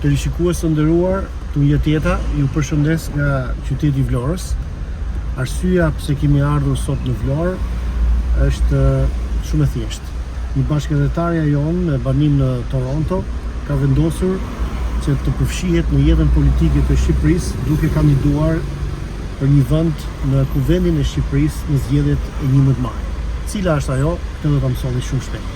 Teleshikues të nderuar, Tungjat Jeta ju përshëndes nga qyteti i Vlorës. Arsyeja pse kemi ardhur sot në Vlorë është shumë e thjeshtë. Një bashkatdhetarja jonë me banim në Toronto ka vendosur që të përfshihet në jetën politike të Shqipërisë duke kandiduar për një vend në Kuvendin e Shqipërisë në zgjedhjet e 11 majit. Cila është ajo, këtë do ta mësoni shumë shpejt.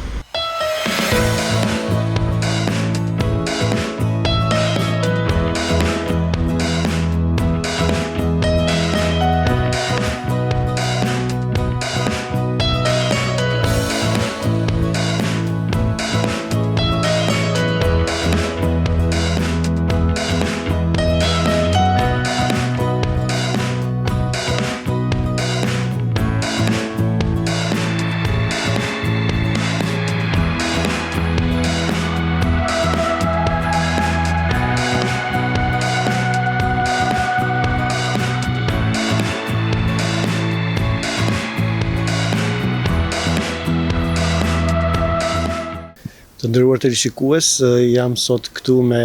Të nderuar teleshikues, jam sot këtu me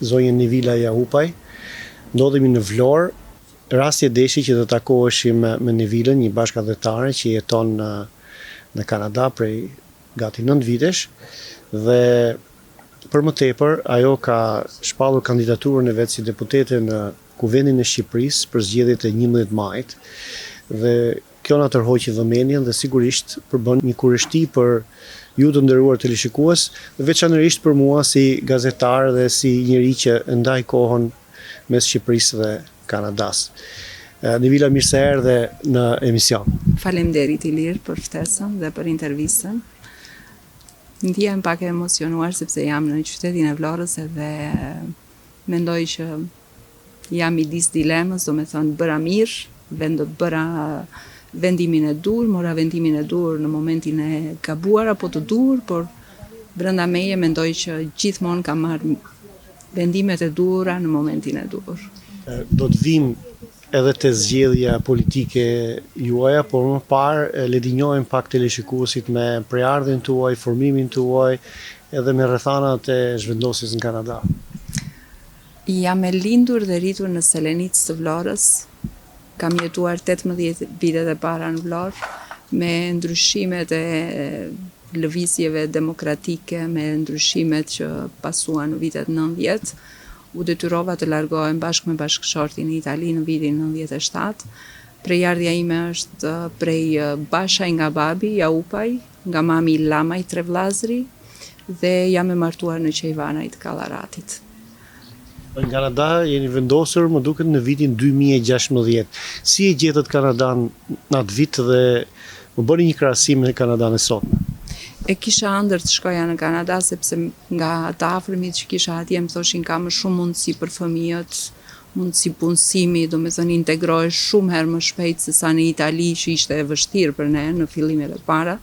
zonjën Nevila Jaupaj. Ndodhemi në Vlorë, Rasti e deshi që të takoheshim me Nevilën, një bashkatdhetare që jeton në në Kanada prej gati 9 vitesh dhe për më tepër ajo ka shpallur kandidaturën e vet si deputete në Kuvendin e Shqipërisë për zgjedhjet e 11 majit dhe kjo na tërhoqi vëmendjen dhe sigurisht përbën një kureshti për ju të nderuar teleshikues dhe veçanërisht për mua si gazetar dhe si njeri që e ndaj kohën mes Shqipërisë dhe Kanadasë. Nevila, mirë se erdhe në emision. Faleminderit Ilir për ftesën dhe për intervistën. Ndihem pak e emocionuar sepse jam në qytetin e Vlorës edhe mendoj që jam midis dilemës, domethënë bëra mirë, vend bëra vendimin e duhur, mora vendimin e duhur në momentin e gabuar apo të duhur, por brenda meje mendoj që gjithmonë kam marrë vendimet e duhura në momentin e duhur. Do të vijmë edhe te zgjedhja politike juaja, por më parë le t'i njohim pak teleshikuesit me prejardhjen tuaj, formimin tuaj, edhe me rrethanat e zhvendosjes në Kanada. Jam e lindur dhe rritur në Selenicë të Vlorës. Kam jetuar 18 vitet e para në Vlorë me ndryshimet e lëvizjeve demokratike, me ndryshimet që pasuan në vitet 90, u detyrova të largohem bashkë me bashkëshortin në Itali në vitin 97. Prejardhja ime është prej Bashaj nga babi, Jaupaj, nga mami Lamaj tre vllazëri dhe jam e martuar në Qejvanaj të Kallaratit. Në Kanada jeni vendosur, më duket, në vitin 2016. Si e gjetët Kanadan në atë vit dhe më bëni një krahasim me Kanadan e sotme? E kisha ëndërr të shkoja në Kanada sepse nga të afërmit që kisha atje më thoshin ka më shumë mundësi për fëmijët, mundësi punësimi, domethënë integrohesh shumë herë më shpejt se sa në Itali që ishte e vështirë për ne në fillimet e para.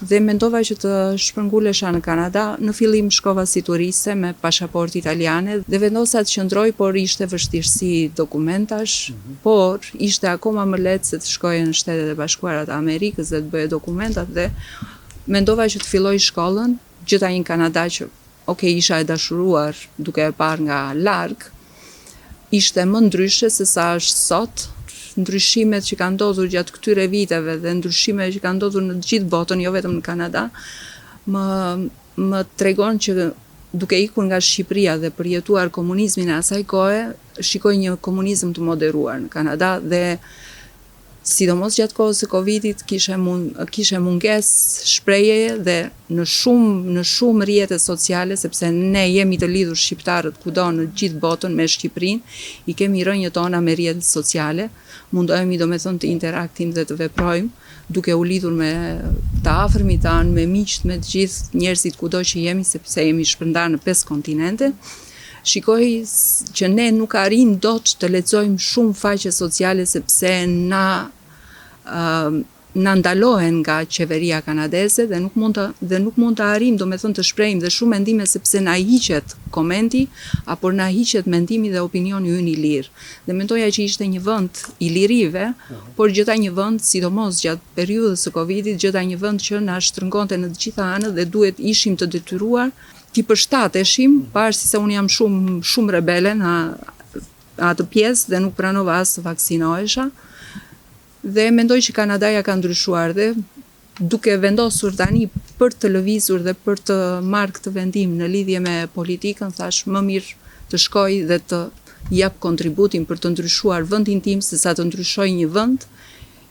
Dhe mendova që të shpërngulesha në Kanada. Në fillim shkova si turiste me pashaportë italiane dhe vendosa të qëndroj, por ishte vështirësi dokumentash, por ishte akoma më lehtë se të shkoje në Shtetet e Bashkuara të Amerikës dhe të bëje dokumentat dhe mendova që të filloj shkollën, gjeta një Kanada që ok, isha e dashuruar duke e parë nga larg, ishte më ndryshe se sa është sot, ndryshimet që kanë ndodhur gjatë këtyre viteve dhe ndryshimet që kanë ndodhur në të gjithë botën, jo vetëm në Kanada, më më tregon që duke ikur nga Shqipëria dhe përjetuar komunizmin e asaj kohe, shikoj një komunizëm të moderuar në Kanada dhe sidomos gjatë kohës së Covidit kishe mund, kishe mungesë shprehjeje dhe në shumë në shumë rrjete sociale sepse ne jemi të lidhur shqiptarët kudo në gjithë botën me Shqipërinë, i kemi rrënjët tona me rrjetet sociale, mundohemi domethënë të interaktim dhe të veprojmë duke u lidhur me të afërmit tanë, me miqtë, me të gjithë njerëzit kudo që jemi sepse jemi shpërndarë në pesë kontinente. Shikoj që ne nuk arrijmë dot të lexojmë shumë faqe sociale sepse na na ndalohen nga qeveria kanadeze dhe nuk mund të dhe nuk mund të arrijmë domethënë të shprehim dhe shumë mendime sepse na hiqet komenti apo na hiqet mendimi dhe opinioni ynë i lirë. Dhe mendoja që ishte një vend i lirive, por gjeta një vend, sidomos gjatë periudhës së Covidit, gjeta një vend që na shtrëngonte në të gjitha anët dhe duhet ishim të detyruar. T'i përshtateshim, pavarësisht se unë jam shumë shumë rebele në atë pjesë dhe nuk pranova as të vaksinohesha. Dhe mendoj që Kanadaja ka ndryshuar dhe duke vendosur tani për të lëvizur dhe për të marrë këtë vendim në lidhje me politikën, thashë më mirë të shkoj dhe të jap kontributin për të ndryshuar vendin tim sesa të ndryshoj një vend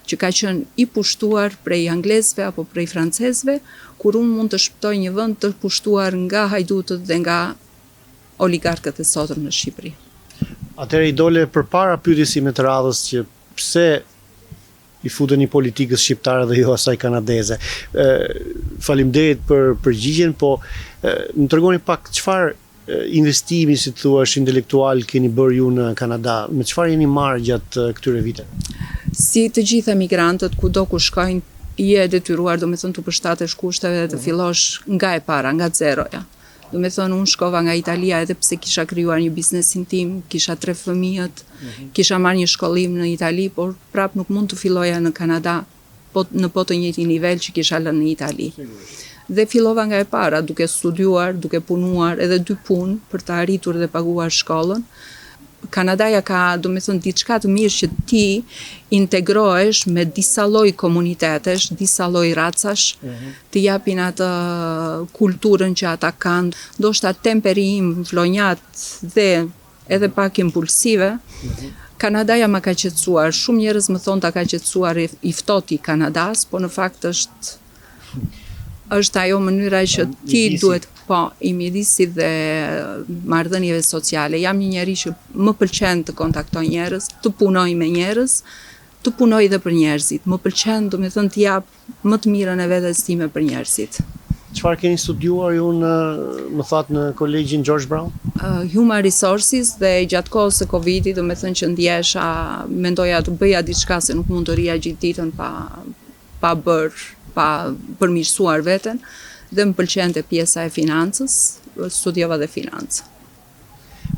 që ka qenë i pushtuar prej anglezëve apo prej francezëve, kur unë mund të shpëtoj një vend të pushtuar nga hajdutët dhe nga oligarkët e sotëm në Shqipëri. Atëherë i dole përpara pyetjes sime të radhës që pse i futeni politikës shqiptare dhe jo asaj kanadeze. Faleminderit për përgjigjen, po më tregoni pak çfarë investimi, si të thuash, intelektual keni bërë ju në Kanada? Me çfarë jeni marrë gjatë këtyre viteve? Si të gjithë emigrantët, kudo ku shkojnë, je e detyruar, domethënë, t'u përshtatesh kushteve dhe të mhm. fillosh nga e para, nga zeroja. Domethënë, unë shkova nga Italia edhe pse kisha krijuar një biznesin tim, kisha tre fëmijët, mhm. kisha marrë një shkollim në Itali, por prapë nuk mund të filloja në Kanada po në po të njëjtin nivel që kisha lënë në Itali. Dhe fillova nga e para, duke studiuar, duke punuar edhe dy punë për të arritur dhe paguar shkollën. Kanadaja ka, domethënë, diçka të mirë që ti integrohesh me disa lloj komunitetesh, disa lloj racash, mm -hmm. të japin atë kulturën që ata kanë, ndoshta temperi im vlonjat dhe edhe pak impulsive. Kanadaja ma ka qetësuar. Shumë njerëz më thonë ta ka qetësuar i ftohti i Kanadas, po në fakt është është ajo mënyra që ti duhet po i mjedisit dhe marrëdhënieve sociale. Jam një njeri që më pëlqen të kontaktoj njerëz, të punoj me njerëz, të punoj dhe për njerëzit. Më pëlqen, domethënë, të jap më të mirën e vetes time për njerëzit. Çfarë keni studiuar ju në, më thatë në kolegjin George Brown? Human Resources dhe gjatë kohës së Covidit, domethënë që ndjesha, mendoja të bëja diçka se nuk mund të rrija gjithë ditën pa pa bërë, pa përmirësuar veten dhe më pëlqente pjesa e financës, studiova dhe financë.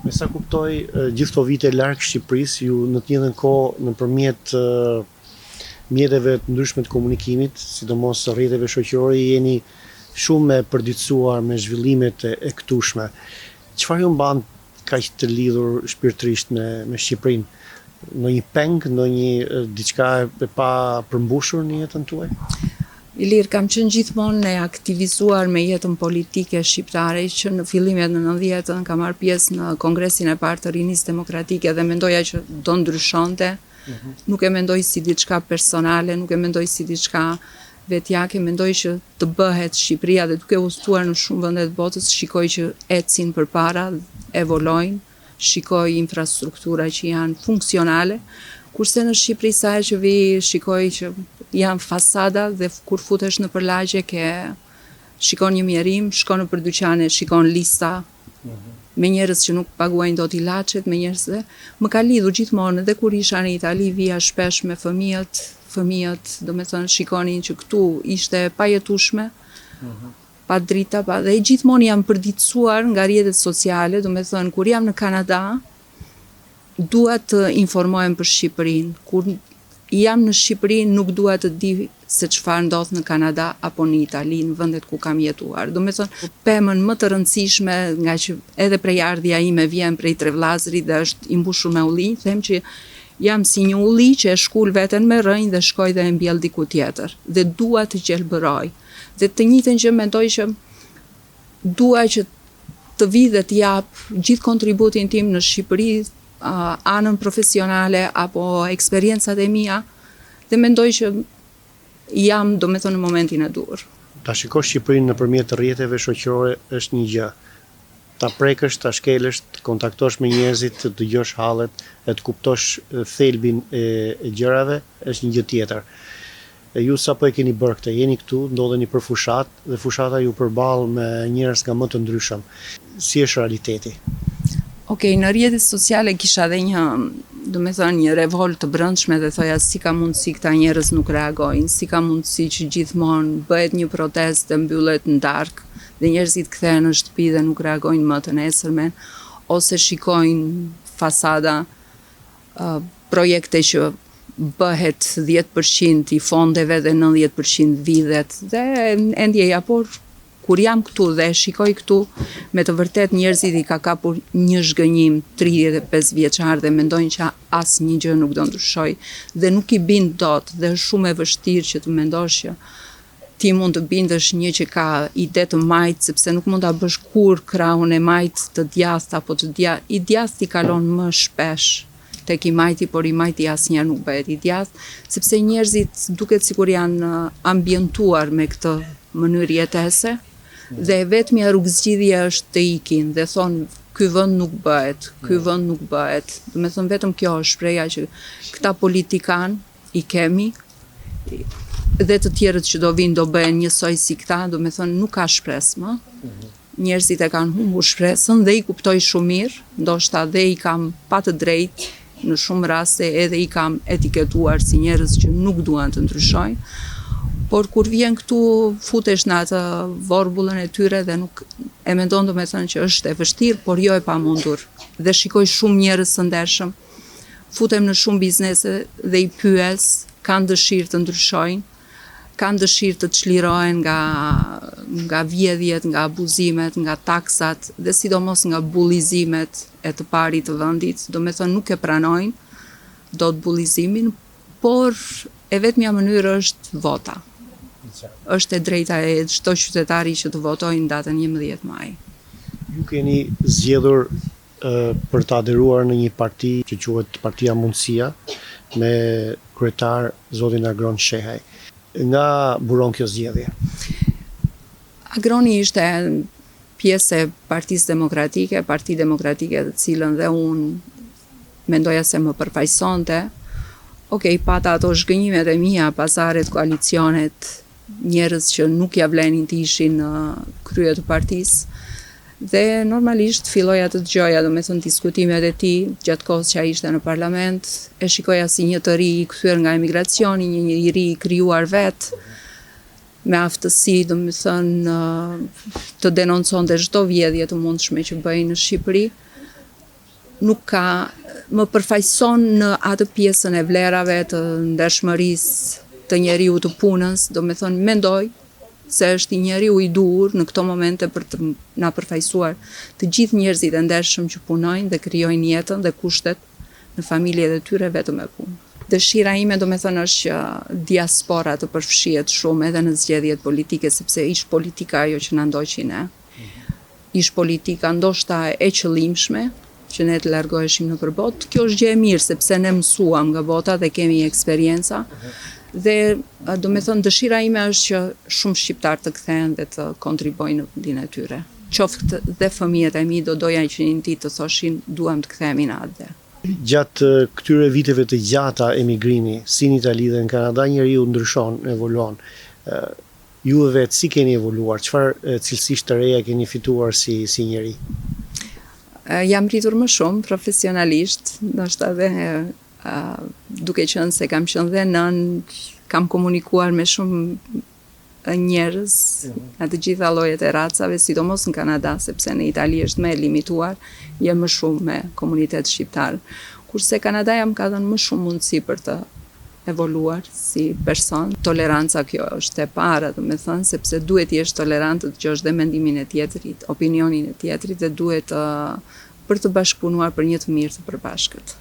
Me sa kuptoj, gjithë këto vite larg Shqipërisë, ju në të njëjtën kohë nëpërmjet mjeteve të ndryshme të komunikimit, sidomos rrjeteve shoqërore, jeni shumë e përditësuar me zhvillimet e këtushme. Çfarë ju mban kaq të lidhur shpirtërisht me me Shqipërinë? Ndonjë peng, ndonjë diçka e papërmbushur në jetën tuaj? Ilir, kam qenë gjithmonë e aktivizuar me jetën politike shqiptare që në fillimet në nëntëdhjetën kam marrë pjesë në Kongresin e parë të Rinisë Demokratike dhe mendoja që do ndryshonte. Nuk e mendoj si diçka personale, nuk e mendoj si diçka vetjake, mendoj që të bëhet Shqipëria dhe duke udhëtuar në shumë vende të botës, shikoj që ecin përpara, evolojnë, shikoj infrastruktura që janë funksionale, kurse në Shqipëri sa herë që vij shikoj që janë fasada dhe kur futesh nëpër lagje ke shikon një mjerim, shkon nëpër dyqane, shikon lista, me njerëz që nuk paguajnë dot ilaçet, me njerëz dhe më ka lidhur gjithmonë edhe kur isha në Itali vija shpesh me fëmijët, fëmijët, domethënë shikonin që këtu ishte e pajetueshme. Pa drita, pa dhe gjithmonë jam përditësuar nga rrjetet sociale, domethënë kur jam në Kanada, Dua të informohem për Shqipërinë. Kur jam në Shqipëri nuk dua të di se çfarë ndodh në Kanada apo në Itali, në vendet ku kam jetuar. Domethënë, pemën më të rëndësishme, ngaqë edhe prejardhja ime vjen prej Trevllazrit dhe është i mbushur me ullinj, them që jam si një ulli që e shkul veten me rrënjë dhe shkoj dhe e mbjell diku tjetër. Dhe dua të gjelbëroj. Dhe të njëjtën gjë mendoj që dua që të vij dhe të jap gjithë kontributin tim në Shqipëri, anën profesionale apo eksperiencat e mia dhe mendoj që jam, domethënë, në momentin e duhur. Ta shikosh Shqipërinë nëpërmjet rrjeteve shoqërore është një gjë. Ta prekësh, ta shkelësh, të kontaktosh me njerëzit, të dëgjosh hallet e të kuptosh thelbin e gjërave është një gjë tjetër. E ju sapo e keni bërë këtë, jeni këtu, ndodheni për fushatë dhe fushata ju përball me njerëz nga më të ndryshëm. Si është realiteti? Ok, në rrjetet sociale kisha dhe një, domethënë një revoltë të brendshme dhe thoja si ka mundësi këta njerëz nuk reagojnë, si ka mundësi që gjithmonë bëhet një protestë dhe mbyllet në darkë dhe njerëzit kthehen në shtëpi dhe nuk reagojnë më të nesërmen ose shikojnë fasada projekte që bëhet 10% i fondeve dhe 90% vidhet dhe e ndjeja, por Kur jam këtu dhe e shikoj këtu, me të vërtetë njerëzit i ka kapur një zhgënjim 35 vjeçar dhe mendojnë që asnjë gjë nuk do ndryshojë dhe nuk i bind dot dhe është shumë e vështirë që të mendosh që ti mund të bindësh një që ka ide të majtë sepse nuk mund ta bësh kurrë krahun e majtë të djathtë apo të djathtë, i djathti kalon më shpesh tek i majti, por i majti asnjëherë nuk bëhet i djathtë, sepse njerëzit duket sikur janë ambientuar me këtë mënyrë jetese dhe e vetmja rrugëzgjidhje është të ikin dhe thonë ky vend nuk bëhet, ky vend nuk bëhet. Domethënë vetëm kjo është shprehja që këta politikanë i kemi dhe të tjerët që do vinë do bëhen njësoj si këta, domethënë nuk ka shpresë më. Njerëzit e kanë humbur shpresën dhe i kuptoj shumë mirë, ndoshta dhe i kam pa të drejtë në shumë raste edhe i kam etiketuar si njerëz që nuk duan të ndryshojnë, por kur vjen këtu futesh në atë vorbullën e tyre dhe nuk e mendon domethënë që është e vështirë, por jo e pamundur. Dhe shikoj shumë njerëz të ndershëm, futem në shumë biznese dhe i pyes, kanë dëshirë të ndryshojnë, kanë dëshirë të çlirohen nga nga vjedhjet, nga abuzimet, nga taksat dhe sidomos nga bullizimet e të parit të vendit, domethënë nuk e pranojnë dot bullizimin, por e vetmja mënyrë është vota. Është e drejta e çdo qytetari që të votojë në datën 11 maj. Ju keni zgjedhur për të aderuar në një parti që quhet Partia Mundësia me kryetar zotin Agron Shehaj. Nga buron kjo zgjedhje? Agroni ishte pjesë e Partisë Demokratike, Parti Demokratike të cilën dhe unë mendoja se më përfaqësonte. Ok, pata ato zhgënjimet e mia, pazaret, koalicionet, njerëz që nuk ia vlenin të ishin në krye të partisë dhe normalisht filloja të dëgjoja, domethënë diskutimet e tij gjatë kohës që ai ishte në parlament, e shikoja si një të ri i kthyer nga emigracioni, një i ri i krijuar vetë, me aftësi, domethënë të denonconte çdo vjedhje të mundshme që bëhej në Shqipëri. nuk ka më përfaqëson në atë pjesën e vlerave të ndershmërisë të njeriut të punës, domethënë mendoj se është njeriu i duhur në këto momente për të na përfaqësuar të gjithë njerëzit e ndershëm që punojnë dhe krijojnë jetën dhe kushtet në familjet e tyre vetëm me punë. Dëshira ime domethënë është që diaspora të përfshihet shumë edhe në zgjedhjet politike, sepse ish politika ajo që na ndoqi ne. Ish politika ndoshta e qëllimshme që ne të largoheshim nëpër botë. Kjo është gjë e mirë sepse ne mësuam nga bota dhe kemi eksperienca. Dhe domethënë dëshira ime është që shumë shqiptarë të kthehen dhe të kontribuojnë në vendin e tyre. Qoftë dhe fëmijët e mi do doja që një ditë të thoshin duam të kthehemi në atdhe. Gjatë këtyre viteve të gjata emigrimi, si në Itali dhe në Kanada, njeriu ndryshon, evoluon. Ju vetë si keni evoluar, çfarë cilësish të reja keni fituar si si njeri? Jam rritur më shumë profesionalisht, ndoshta dhe duke qenë se kam qenë dhe nënë, kam komunikuar me shumë njerëz mhm. nga të gjitha llojet e racave, sidomos në Kanada, sepse në Itali është më e limituar, je më shumë me komunitet shqiptar. Kurse Kanadaja më ka dhënë më shumë mundësi për të evoluar si person. Toleranca kjo është e para, domethënë, sepse duhet të jesh tolerant të dëgjosh dhe mendimin e tjetrit, opinionin e tjetrit dhe duhet të për të bashkëpunuar për një të mirë të përbashkët.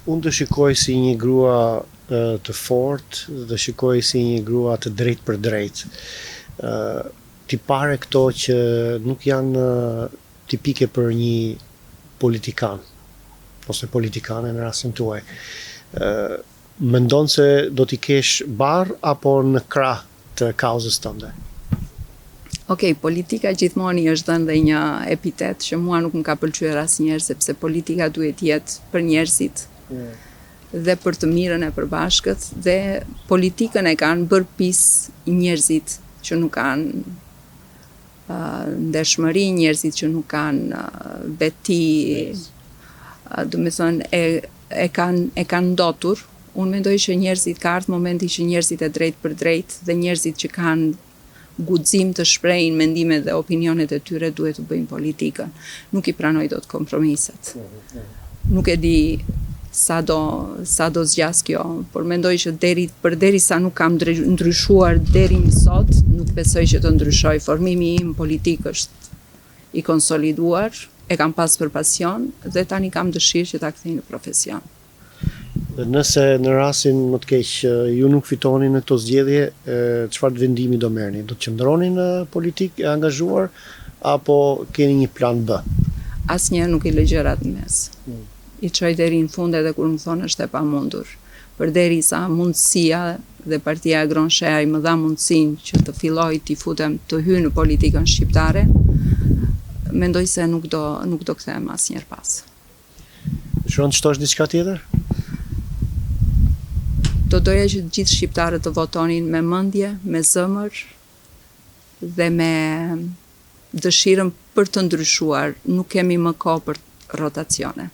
Unë të shikoj si një grua të fortë, të shikoj si një grua të drejtpërdrejtë. Tipare këto që nuk janë tipike për një politikan ose politikane në rastin tuaj. Mendon se do t'i kesh barrë apo në krah të kauzës tënde? Ok, politika gjithmonë i është dhënë dhe një epitet që mua nuk më ka pëlqyer asnjëherë sepse politika duhet të jetë për njerëzit mm. dhe për të mirën e përbashkët dhe politikën e kanë bërë pis njerëzit që nuk kanë ndershmëri, njerëzit që nuk kanë veti, domethënë, e, e kanë, e kanë ndotur. Unë mendoj që njerëzit, ka ardhë momenti që njerëzit e drejtpërdrejtë dhe njerëzit që kanë guxim të shprehin mendimet dhe opinionet e tyre duhet të bëjnë politikën. Nuk i pranoj dot kompromiset. Nuk e di. Sa do sa do zgjas kjo, por mendoj që deri përderisa nuk kam ndryshuar deri më sot, nuk besoj që të ndryshoj. Formimi im politik është i konsoliduar, e kam pas për pasion dhe tani kam dëshirë që ta kthej në profesion. Dhe nëse në rastin më të keq ju nuk fitoni në këto zgjedhje, çfarë vendimi do merrni? Do të qëndroni në politikë e angazhuar apo keni një plan B? Asnjëherë nuk i lë gjërat në mes. Mm. I çoj deri në fund edhe kur më thonë është e pamundur. Përderisa mundësia dhe partia e Agron Shehaj më dha mundësinë që të filloj t'i futem të hyj në politikën shqiptare, mendoj se nuk do nuk do kthehem asnjëherë pas. Dëshiron të shtosh diçka tjetër? Do doja që të gjithë shqiptarët të votonin me mendje, me zëmër dhe me dëshirën për të ndryshuar, nuk kemi më kohë për rotacione.